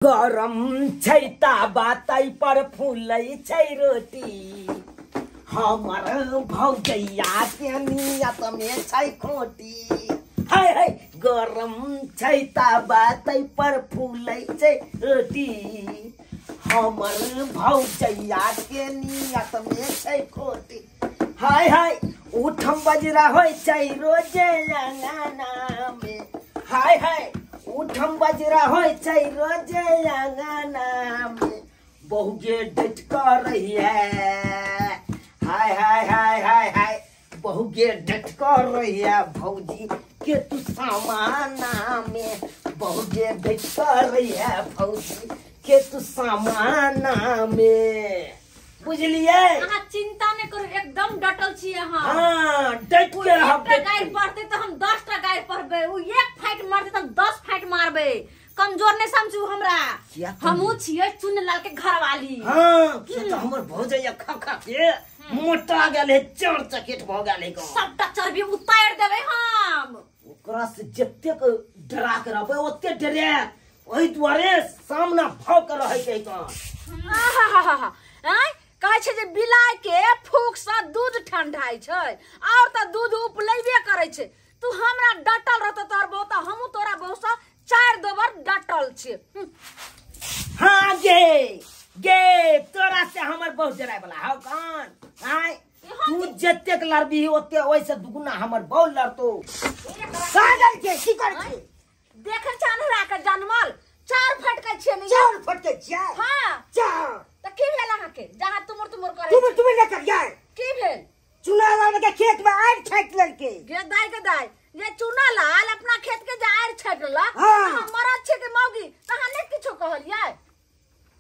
गरम छै ताबा तै पर फूलै छै रोटी, हमर भौजैया के नियत में छै खोटी। हाय हाय गरम छै ताबा तै पर फूलै छै रोटी, हमर भौजैया के नियत में छै खोटी। हाय हाय उठम बजरा होइ छै रोजे अंगना में, हाय हाय उठम बजरा होइ छै रोजे अंगना में, बहु गे डट कर रही है, हाय हाय हाय हाय हाय बहु गे डट कर रही है भौजी के तू सामाना में, बहु गे डट कर रही है भौजी के तू सामाना में। बुझलिए? अहाँ चिंता नहीं करू, एकदम डटल छी अहाँ। हाँ, डट के रहब। एकटा गारि पढ़ते तो हम 10टा गारि पढ़बे, उ एक फाइट मारते तो हम 10 फाइट मारबे। कमजोर नहीं समझू हमरा, हमहू छियै चुनलाल के घरवाली। हाँ, तो हमर भौजैया खा खा के मोटा गेल है, चर चकेट भ गेल है। सबटा चर्बी उतार देबै हम। ओकरा से जतेक डरा के रहबै ओते डरे, ओहि दुआरे सामना भाव के रहै के। आहा आय कहै छै जे बिलाय के फूक से दूध ठंडाइ छै, और त दूध उपलैबे करै छै। तू हमरा डटल रहत तोहर बहु त हमहू तोरा बहु से 4 दोबर डटल छी। हाँ गे गे तोरा से हमर बहुत डराय वाला हौ कान। आय तू जतेक लड़बी ओते ओइ से दुगुना हमर बहु लड़तो। सागर के की करै छी? देखै छ अनहरा के जनमल 4 फटकै छियै ने? 4 फटकै छियै? हां 4। त की भेल अहाँ के जहाँ तुमर तुमर करै? तुमर तुमर न कर जाय। की भेल? चुनालाल के खेत में आड़ छाट लेलके। गे दाई के दाई, ये चुनालाल अपना खेत के जे आड़ छाट लेलक। हाँ। हम मरद छै के मौगी तहाँ नै किछो कहलियै?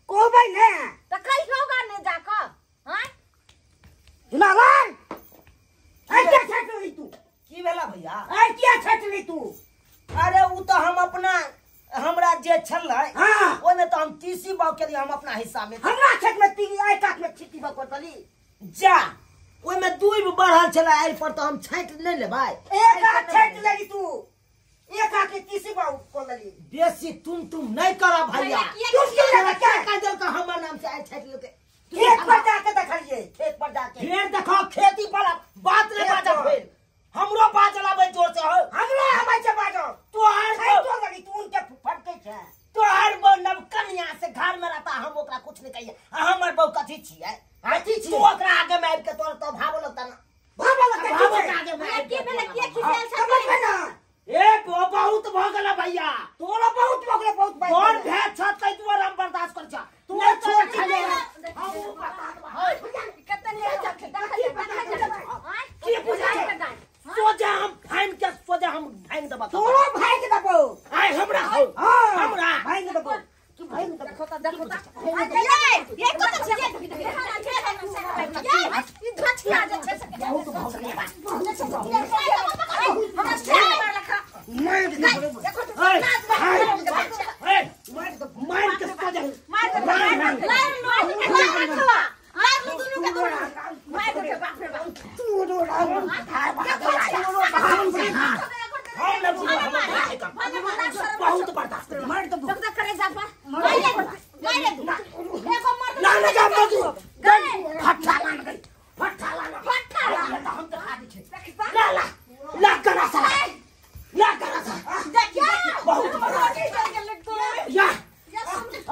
कहबै ने त कहियो गा ने जाक। हां चुनालाल आड़ किया छाट लेली तू? की भेला भैया? आड़ किया छाट लेली तू? अरे उ त हम अपना हमरा जे छलै हाँ। ओने तो हम तीसी बाव के हम अपना हिस्सा में हमरा खेत में ती आइ काट में खेती बाव करतली जा, ओइ में दूब बढ़ल छलै आइ पर तो हम छाट नै लेबै। एक हाथ छाट लेली तू, एक हाथ के तीसी बाव कर लेली। बेसी तुम तुम नै करा भैया। तुम के क्या कह देल का हमर नाम से आइ छाट लेते? खेत पर जाके देखलिए, खेत पर जाके फेर देखो खेती पर बात नै बाजा, फेर हमरो बाज लाबै जोर से हो। हमरो आबै छै बाजो। तोहर छाटो लगी तू उनके फटकै छै। तोहर बहु नवकनिया से घर में रहता, हम ओकरा कुछ नहीं कहिए। हमर बहु कथी छियै? कथी छियै? तू ओकरा आगे में आबि के तोर तो भावो लगता ना, भावो लगता भावो आगे में आबि के भेलै? के खिसियल छै? समझबै ना। ए बहुत भ गेल भैया, तोरा बहुत भ गेल, बहुत बड़ भे छ तै दुआरे हम बर्दाश्त कर छ। तू छोड़ खाली हम बता देब कते ने देखै देखै की बुझै? सोजा हम फाइन के सोजा हम भांग देबा। तोरो भांग देबो। आय हमरा हो, हमरा भांग देबो। तू भांग देबो। देखो त देखो त ये कत छै ये ई धछिया जे छै बहुत भौ गेल। हमरा से मार लखा मार देबो। देखो त ए मार दे, मार के सोजा मार दे, मार मार मार दुनु के मार दे। बाप रे बाप तू रोड़ा बहुत बर्दाश्त मार दे। देखो करे जा पर मार दे, मार दे एगो मार ना ना जा मजू फट्टा लान गई, फट्टा लान, फट्टा लान हम तो खा दी छै। ला ला ला करा साला, ला करा साला देखिया बहुत रोटी चल गेल तो या या समझ आ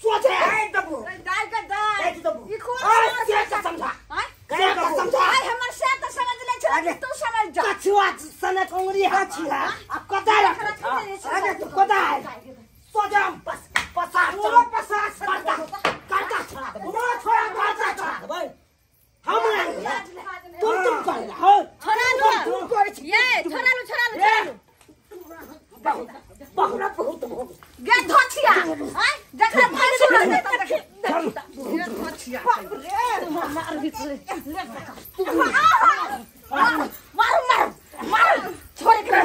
सोच रे दाई दबो, दाई के दाई दबो। ई कोन से समझा, से समझा। आय हमर से त समझ ले छै, तू समझ जा। कछुआ सने कोंगरी हाछिया आ कदा रख अरे तू कदा है सोजा हम बस पसार पूरा पसार करता करता छोड़ा दे, पूरा छोड़ा करता छोड़ा दे भाई। हमरा तुम तुम कर हो छोड़ा लो, तुम कर ये छोड़ा लो, छोड़ा लो, छोड़ा लो। बहुत बहुत बहुत बहुत गे धोछिया आय जखरा भाई छोड़ा दे त देख गे धोछिया। बाप रे मार भी ले मार मार मार मार छोड़ के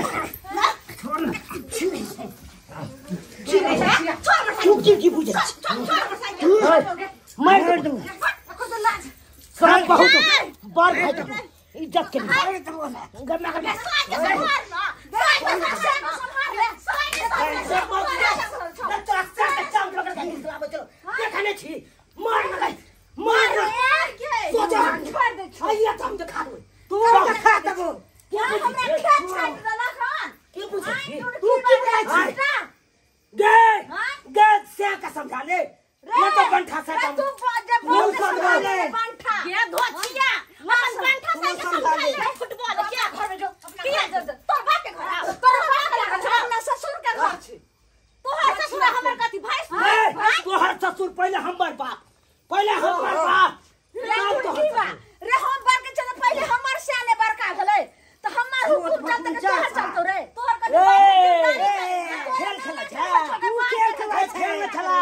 छोड़ चुप चुप की बुझे मार दे सब बहुत बड़ भाई। इज्जत के लिए गन्ना कर संभाल ना संभाल ले संभाल तोरा सर के चाम लगा के निकलाबै चलो देखने छी मार न गई मार न सोचो छोड़ दे आइया तो हम देखा देबै तू देखा तब क्या हमरा खेत छाट देलक हन के पूछै छी तू की बोलै छी गे गे से का समझा ले न तो बंठा से तू जब तू समझा ले बंठा ये धोचिया अपन बंठा से समझा ले फुटबॉल के घर में जो अपना तोर बाप के घर आ तोर बाप के घर अपना ससुर के घर छी तोहर ससुर हमर कथि भाई तोहर ससुर पहिले हमर बाप पहिले हमर बाप रे रे हम बर के चल पहिले हमर सियाने बड़का भेलै त हमर हुकुम चलते के तोहर चलतो रे तोहर कथि खेल खेला छै तू खेल खेला खेल खेला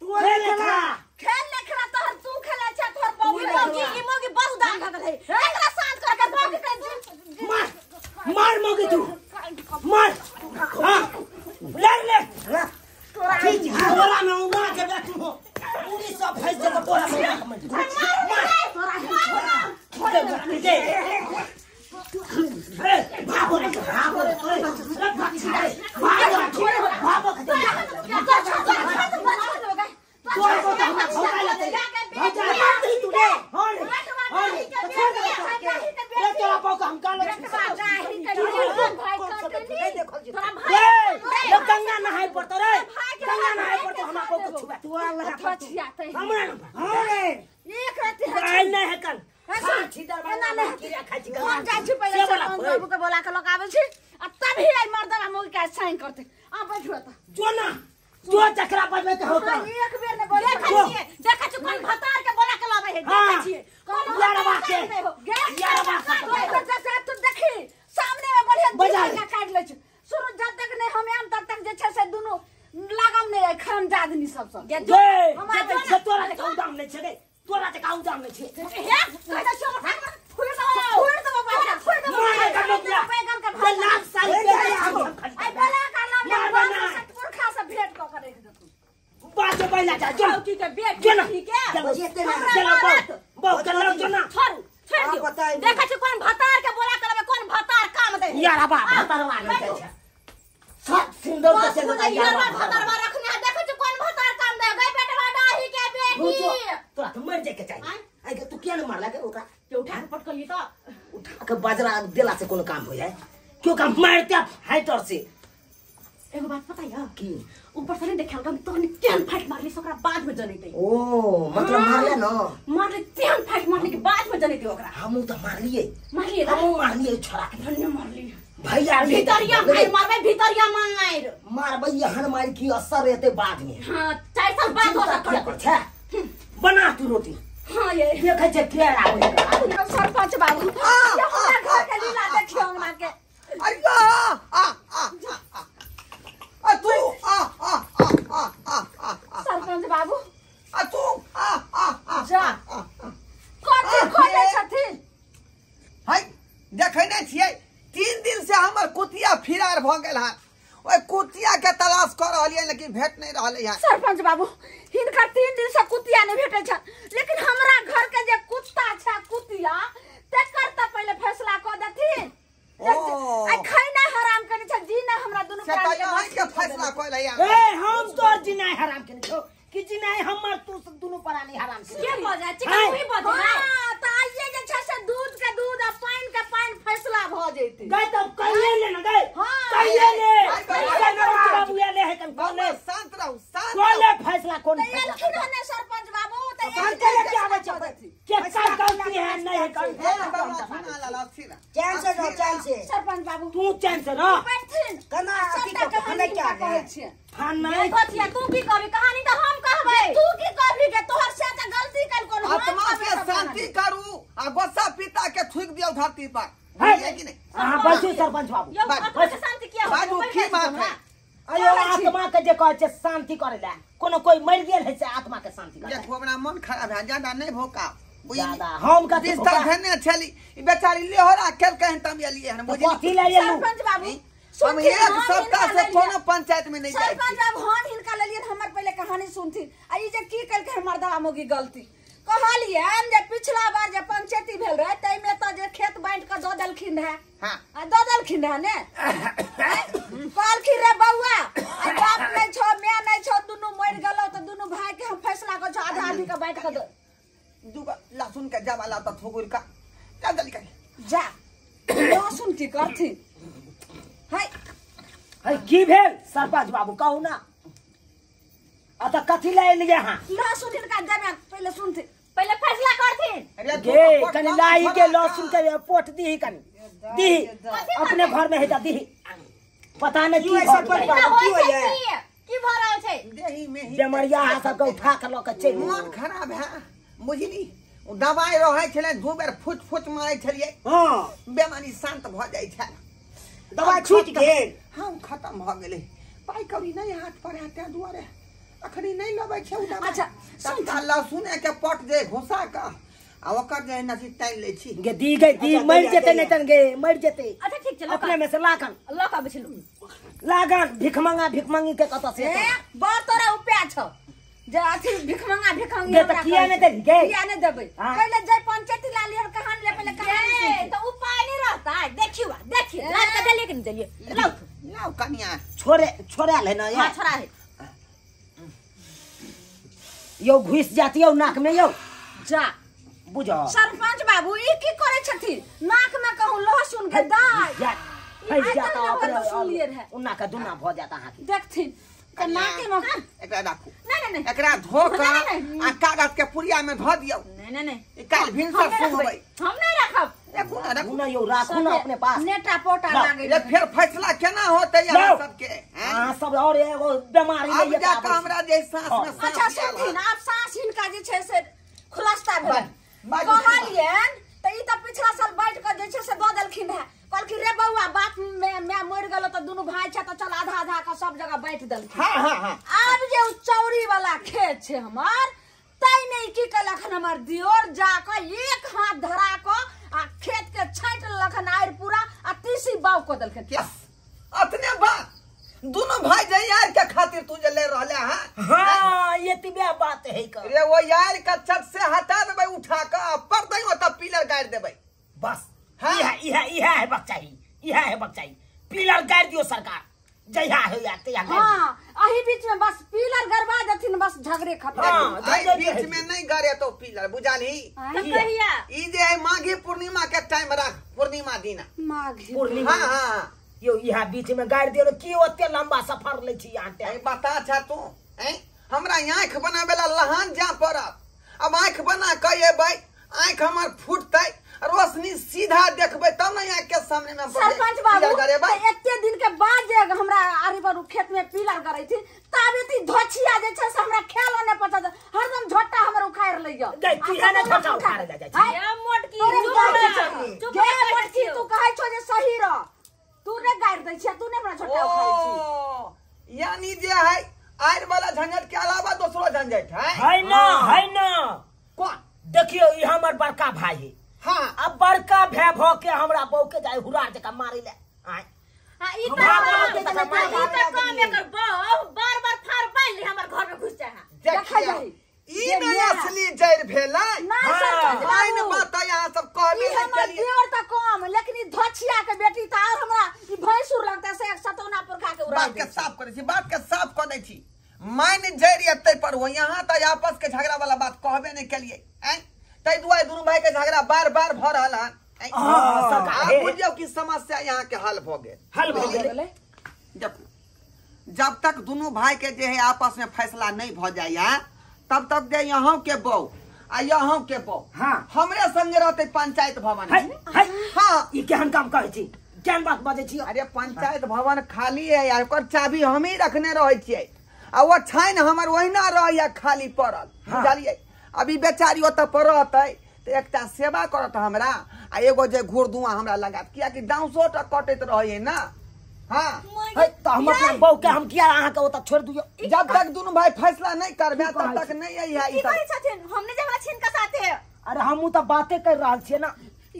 तू खेल खेला खेल ने खेला तोहर तू खेला छै तोहर बाबू मौगी ई मौगी बहुत दान भगल है एकरा शांत कर के बाबू के मार मार मौगी तू मार हां ले ले तोरा ठीक बोरा में उड़ा के बैठू हो पूरी सब फंस जेतौ बोरा में मार तोरा दे अरे भागो रे भागो रे रे भाग छी रे भागो छोड़े भागो के तोर को तो हमरा भौकाई लते भौकाई तू रे हां रे हां रे छोड़ दे रे तोरा पाव के हम कालो भाई रे गंगा नहाय पड़तो रे गंगा नहाय पड़तो हमरा पाव के छुआ तू अल्लाह हमरा हां रे एक रात आइ नै है कल छी दरबार में कीड़ा खाइ छी हम जाइ छी पहिले सरपंच बाबू के बोला के लोग आबै छी आ तभी आई मर्दवा मौगी के साइन करते आ बैठो त जो ना जो चकरा बजबै के होता एक बेर ने बोले देखै छियै देखै छी कोन भतार के बोला के लाबै है देखै छियै कोन यारबा के यारबा के तू देखी सामने में बढ़िया बजा के काट लै छी शुरू जब तक नहीं हम आम तब तक जे छै से दुनु लागम नहीं है खरमजादनी सब सब जे जे तोरा के कहू दाम नहीं छै रे तोरा के कहू दाम नहीं छै हे कहै छियै फुर दबा फुर दबा बाजा फुर दबा मारे का मोकला बैगन के भात लाख साल के आई बोला का नाम ले पुरखा से भेंट क के रख देतू बाजो बैला जा जो चौकी के बेट जो ना ठीक है जेते ना चलो बहु चलो जो ना छोड़ू छोड़ दियो देखै छी कोन भतार के बोला करबे कोन भतार काम दे यारबा भतारवा नहीं छै सब सुंदर से चलो यारबा भतारवा रखने है देखै छी कोन भतार काम दे गई बेटवा डाही के बेटी तोरा तो मर जाय के चाहिए आई के तू किया न मारला के ओकरा के उठा के पटकली त उठा के बाजरा देला से कोनो काम हो जाए क्यों काम मारते हाइटर से एगो बात पता है की ऊपर से नहीं देखल हम तोहनी केहन फाइट मारली ओकरा बाद में जनैतै ओ मतलब मारले न मारले तेहन फाइट मारले के बाद में जनैतै ओकरा हमहू त मारलिए मारलिए हमहू मारलिए छोरा के धन्य मारली भैया भीतरिया मार मारबै भीतरिया मार मारबै यहन मार की असर रहते बाद में हां 4 साल बाद हो किया कर छै बना तू रोटी हां ये देखै छै के आबै सरपंच बाबू ये हमरा घर के लीला देखियो अंगना के अरे आ आ आ तू आ आ आ आ आ सरपंच बाबू आ तू आ आ आ जा कथी खोजै छथिन हाय देखै नै छियै 3 दिन से हमर कुतिया फिरार भ गेल हन ओइ कुतिया के तलाश कर रहलियै लेकिन भेट नहीं रहलै हन सरपंच बाबू हिनका 3 दिन से कुतिया नहीं भेटै छै लेकिन हमरा घर के जे कुत्ता छै कुतिया तेकर त पहिले फैसला क देथिन आ खैना हराम केने छै जीना हमरा दुनु प्राणी के के फैसला कइलै ए हम तोर जीना हराम केने छौ कि जीना हमर तू दुनु प्राणी हराम केने के बजै चिकन भी बजै हां त आइए जे छै से दूध के दूध आ पानि के पानि फैसला भ जैतै गई तब कहिए ले न गई कहिए ले सरपंच बाबू ले है कन कोन ले शांत रहू शांत कोन ले फैसला कोन फैसला एलखिन हन सरपंच बाबू त के के आबै छै के का गलती है नहीं है कौन चैन से रहो चैन से सरपंच बाबू तू चैन से रह बैठथिन कना अथी को खाना क्या कहै छियै हां नहीं कथिया तू की कहबी कहानी त हम कहबै तू की कहबी के तोहर से त गलती कल कोन आत्मा के शांति करू आ गुस्सा पिता के थूक दियौ धरती पर बुझलियै कि नहीं हां बैठू सरपंच बाबू आत्मा के शांति किया बाजू की बात है अयो आत्मा के जे कहै छै शांति करे ला कोनो कोई मर गेल है से आत्मा के शांति करे देखो हमरा मन खराब है ज्यादा नहीं भोका ज्यादा हम कथी बिस्तर घेने छली ई बेचारी लेहोरा खेल के तम एलियै हन बुझली कथी ले एलू सरपंच बाबू हम एक सप्ताह से कोनो पंचायत में नहीं जाए सरपंच बाबू हम हिनका लेलियन हमर पहिले कहानी सुनथिन आ ई जे की कलकै हमर दवा मोगी गलती कहलियन जे पिछला बार जे पंचायती भेल रहे तै में त जे खेत बांट के दऽ देलखिन रहे। हां आ दऽ देलखिन रहे ने। कहलखिन रे बौआ आ बाप नहीं छौ my नहीं छौ दुनू मरि गेलौ त दुनू भाई के हम फैसला कर छौ आधा आधी के बांट के दो। दुगो लहसुन के जावा ला त थोगुर का जा जल्दी कर जा। लहसुन की करथिन? हाय हाय की भेल सरपंच बाबू कहू ना अत कथी ले एलियै अहाँ? लहसुन हिनका देबै पहिले सुनथिन पहिले फैसला करथिन। अरे गे कनि लाई के लहसुन के पोट दीही कनि दीही अपने घर में हेता दीही पता नहीं की सरपंच बाबू की होइए की भ रहल छै देही में ही बेमरिया अहाँ सबके उठा के लऽ के चलि मन खराब है बुझली। दवाई रहै छलै दू बेर फुट फुट मारै छलियै। हां बेमारी शांत भऽ जाइ छल। दवाई छूटि गेल? हां खत्म भऽ गेलै। पाइ कौड़ी नहि हाथ पर है ताहि दुआरे अखनी नहि लबै छै उ दवाई। अच्छा सुन लहसुन के पट जे घुसा के आ ओकर जे नसी तानि लै छी गे दी गे दी मरि जेतै नहि तन गे मरि जेतै। अच्छा ठीक छै अपने में से लागन लऽ के आबै छलु लागन भिखमंगा भिखमंगी के कतऽ से बड़ तोरा उपाय छौ जे अथी भिखमंगा भिखमंगी गे त किया नहि देली गे? किया नहि देबै? पहिले जे पंचायती ला लिहन कहानी ले पहिले कहानी त उपाय नहि रहता। देखियो देखियो लाल के देलिए कि नहि देलिए? लाउ लाउ कनिया छोड़े छोड़ायल है ना? हां छोड़ा है यो घुस जाती यौ नाक में यौ जा बुझो। सरपंच बाबू ई की करै छथिन? नाक में कहूं लहसुन के दाई फैस जाता अपने उन्ना का दुना भ जाता अहाँ के देखथिन त नाके में एकरा राखू। नहीं नहीं नहीं एकरा धो के आ कागज के पुड़िया में धो दियौ। नहीं नहीं नहीं काल भिनसर सुनबै हम नहीं राखब। राखू ना राखू ना यौ राखू ना अपने पास नेटा पोटा लागे। ले फिर फैसला केना होतै अहाँ सबके? अहाँ सब और एगो बेमारी अब लइए जा के हमरा जे सांस में सांस। अच्छा सुनथिन आब सांस हिनका जे छै से खुलास्ता भेल। कहलियन त ई त पिछला साल बैठ के जे छै से दऽ देलखिन रहे। कहलखिन रे बौआ बाप मैं मरि गेलो त दुनू भाई छै त चल आधा आधा के सब जगह बांटि देलखिन। हां हां हां आब जे उ चौरी वाला खेत छै हमर तै में की केलखन हमर दियोर जाके एक हाथ धरा के आ खेत के छांटि लेलखन आड़ि पूरा आ तीसी बाव क देलखिन। अतने बात दोनों भाई जे यार के खातिर तू जे ले रहले हां। हां ये तिबे बात है का रे वो यार का छत से हटा देबै उठा के पर दई ओत पिलर गाड़ देबै बस। हां इहा इहा इहा है बक चाही इहा है बक चाही पिलर गाड़ दियो सरकार जइहा है यार तइहा। हां अही बीच में बस पिलर गड़वा देथिन बस झगड़े खत्म। हां बीच में नहीं गाड़े तो पिलर बुझाली त कहिया ई जे है माघी पूर्णिमा के टाइम राख पूर्णिमा दिना माघी पूर्णिमा। हां हां यो इहा बीच में गाड़ दियो की ओते लंबा सफर लै छी यहाँ ए बता छा तू हैं हमरा आंख बनावेला लहान जा पड़त। अब आंख बना के एबै आंख हमर फूटतै रोशनी सीधा देखबै तब ना आंख के सामने में सरपंच बाबू एते दिन के बाद जे हमरा आरी पर खेत में पिलर गरै छी तब एती धोछिया जे छै से हमरा ख्याल नै पचत हरदम झोटा हमर उखाड़ लैया। गै किया नै झोटा उखाड़ ले जाइ छै? ए मोटकी चुप गे मोटकी तू कहै छौ जे सही रह तू नै गाड़ि दै छियै तू नै हमरा झोटा उखाड़ै छी। यानी जे है आड़ वाला झंझट के अलावा दोसरो झंझट है है ना? है ना कौन? देखियो ई हमर बड़का भाई है। हां अब बड़का भे भ के हमरा बहू के जाय हुरार जका मारी ले आय। हां ई त काम एकर बहु बार बार फार बांध ले हमर घर में घुस जा है। देखै जाई ई नहीं असली जड़ भेलै ना सरपंच बात बाबू बात यहाँ सब कहबे ई नहीं हमर केलिए। दियोर त कम लेकिन ई धोछिया के बेटी त और हमरा ई भैंसुर लगता से एक सतौना पुरखा के उड़ा बात के साफ करै छी बात के साफ कर दै छी मान जड़ एतै पर हो यहाँ त आपस के झगड़ा वाला बात कहबे नहीं केलिए हैं तै दुआरे दुनू भाई के झगड़ा बार बार भ रहल हन। हां बुझियौ कि समस्या यहाँ के हल भ गेल। हल भ गेलै। देखू जब तक दुनू भाई के जे है आपस में फैसला नहीं भ जाइया तब तक जे यहाँ के बहू आ यहाँ के बहू हाँ हमरे संगे रहते पंचायत भवन। हाँ ई केहन काम कहै छी केहन बात बजै छी? अरे पंचायत भवन खाली है यार ओकर चाबी हम ही रखने रहै छियै आ वो छानि हमर ओहिना रहैया खाली पड़ल बुझलियै। अभी बेचारी ओतऽ पर रहतै तऽ एकटा सेवा करत हमरा आ एगो जे घूर धुआं हमरा लगात कियाकि दाँसो टा कटैत रहै ना। हाँ तो हम अपना बहू के हम किया अहाँ के ओतऽ छोड़ दियो? जब तक दुनू भाई फैसला नहीं करबे तब तक नहीं आई है। की कहै छथिन? हमने जे हमरा छीन के साथे। अरे हमहू तऽ बाते कर रहल छियै ना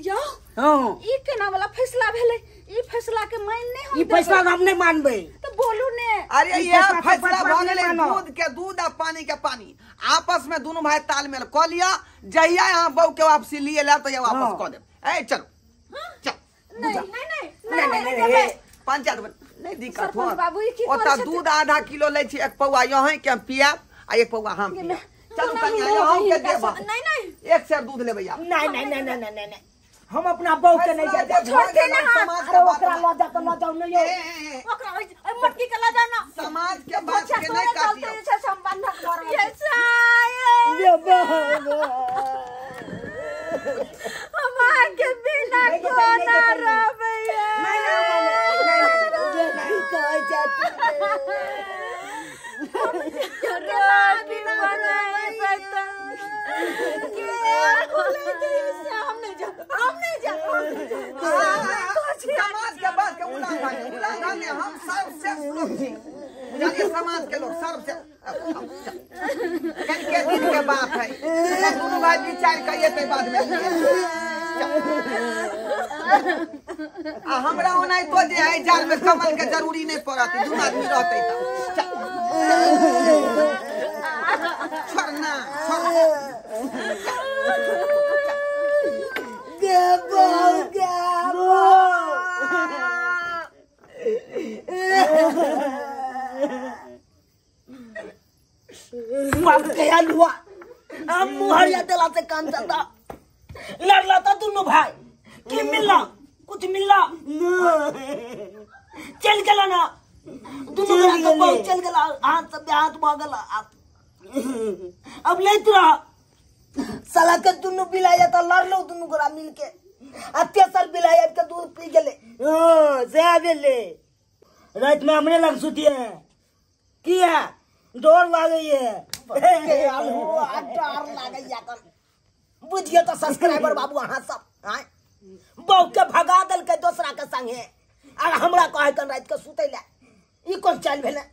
यौ। ई केना वाला फैसला भेलै? ई फैसला के मान नहीं हम ई फैसला हम नहीं मानबै। तो बोलू ने। अरे यह फैसला भ गेलै, दूध के दूध आ पानी के पानी, आपस में दोनों भाई तालमेल क लिया। जहिया यहाँ बहू के वापसी लिए ला तो वापस क देब। ए चलो चल। नहीं नहीं नहीं नहीं नहीं पंचायत नहीं दिक्कत हो। बाबू ई की ओता दूध आधा किलो लै छी, एक पौआ यहीं के हम पियाब आ एक पौआ हम पियाब। चलू कनिया यहीं के देब। नहीं नहीं एक सेर दूध लेबै आप। नहीं नहीं नहीं नहीं नहीं नहीं हम अपना बहू के नहीं जाए, छोड़ते ना। अरे ओकरा ल जा त ल जाऊ नहीं यो। ओकरा ओइ मोटकी के ल जाओ ना। समाज के बात के नहीं काटियो। चलते छै संबंधक घर ये ये बहू हमार के बिना कोना रहबै। नहीं नहीं नहीं कहै जात रोटी बनाए पता के बोले से हम नहीं जा, हम नहीं जा। समाज के बात के उल्लंघन है। हम सर्वश्रेष्ठ लोग छी, बुझलिए? समाज के लोग सर्वश्रेष्ठ। के दिन के बात है, दोनों भाई विचार करिए ते बाद में। आ हमरा ओनाहितो जे है जाल में कमल के जरूरी नहीं पड़त, दुनू आदमी रहते त। छोड़ ना छोड़। गे बहू गे बहू। बाप के हलुआ हम मुहरिया देला से काम चलता। लड़ला था दोनों भाई की मिलना कुछ मिलना चल गला ना दोनों गोरा के बहु चल गला, हाथ सब हाथ भ गला। अब लेत रहा साला के दोनों बिलाया त लड़लो दोनों गोरा मिल के आ तेसर बिलाया के दूध पी गेले। हां से आबेले रात में हमरे लग सुतिए की है डर लागैए डर लागैया। बुझियो तो सब्सक्राइबर बाबू अहाँ सब आय बहू के भगा देलकै दोसरा के संगे आ हमरा कहै कन रात के सुतै ले, ई कोन चाल भेलै?